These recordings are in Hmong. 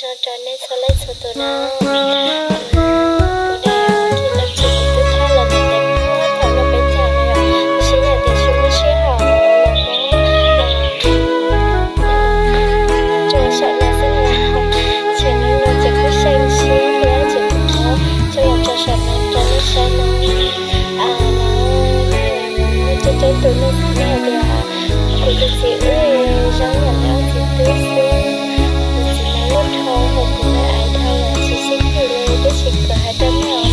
no rau nej txhua leej txhua tus na. Kuv na, kuv tsis kuv twb thaj los tes tes muab thaum no peb tham no yom, tab sis yam tias tsis muaj sij hawm los muab tso saum no xwb na. Ces hnub no ces kuj xyeej siab thiab ces kuv muab coj los tso saum no rau nej saib no. Coob coob tus nej xav hais tias kuv tus txiv wb zoo yam li ob txiv tub xwb. Kuv txiv mas loj dhau hos kuv me aiv dhau los tsis sib chim li, tab sis kuv hais rau nej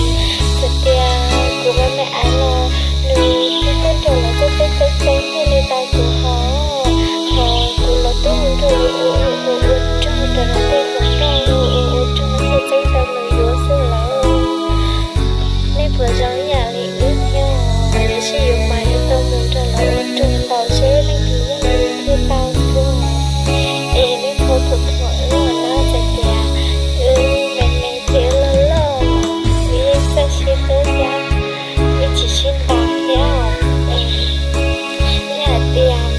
hais tias kuv me me aiv los nws twb tuaj nrog lawv txeeb txeeb txeeb txeeb thiaj li tau kuv hos, hos kuv los twb mus nrog lawv ua ua ua ua rog rau lawv tej hluas nkauj, ua ua ua rog thiaj txeeb tau nws yuav xwb lawm. Nej puas zoo ib yam li wb thiab? Yog sib yuav mas yuav tau mus nrog lawv ua rog ntau seb leej twg yeej yus thiaj tau xwb. Es nej txhob thuam thuam wb na, txawm tias wb me me thiab loj loj los wb yeej txawj sib hlub thiab, wb tsis sib ntaus thiab. Es yog hais tias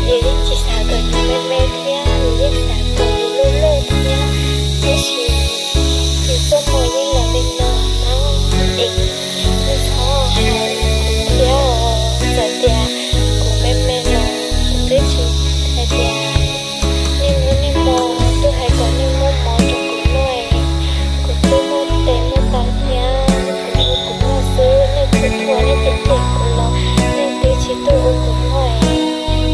yus yeej tsis xav kom yus me me thiab, yus yeej xav kom yus loj loj thiab, tab sis yus txoj hmoo yeej los li no na. Es nej txhob hais kuv thiab, txawm tias kuv me me los kuv twb tsis hais tias nej hnub nej hmo tuaj hais kom nej muab mov rau kuv noj, kuv twb muaj tes muaj taw thiab, kuv ua kuv noj xwb, nej thuam thuam nej cem cem kuv los nej twb tsis tuaj ua kuv noj.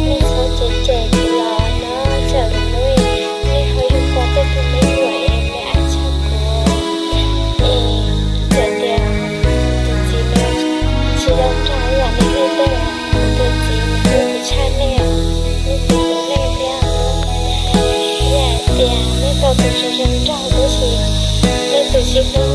Nej txhob cem cem kuv los na, tsam lwm hnub nej ho yug tau tej tug me nyuam es me aiv tshaj kuv. Es txawm tias tus txiv no tsis zoo nraug ib yam li nej tej, kuv tus txiv nws hlub kuv tshaj nej, nej tus hlub nej thiab. Yog hais tias nej tau tus tsis zoo nraug tab sis nej tus tsis hlub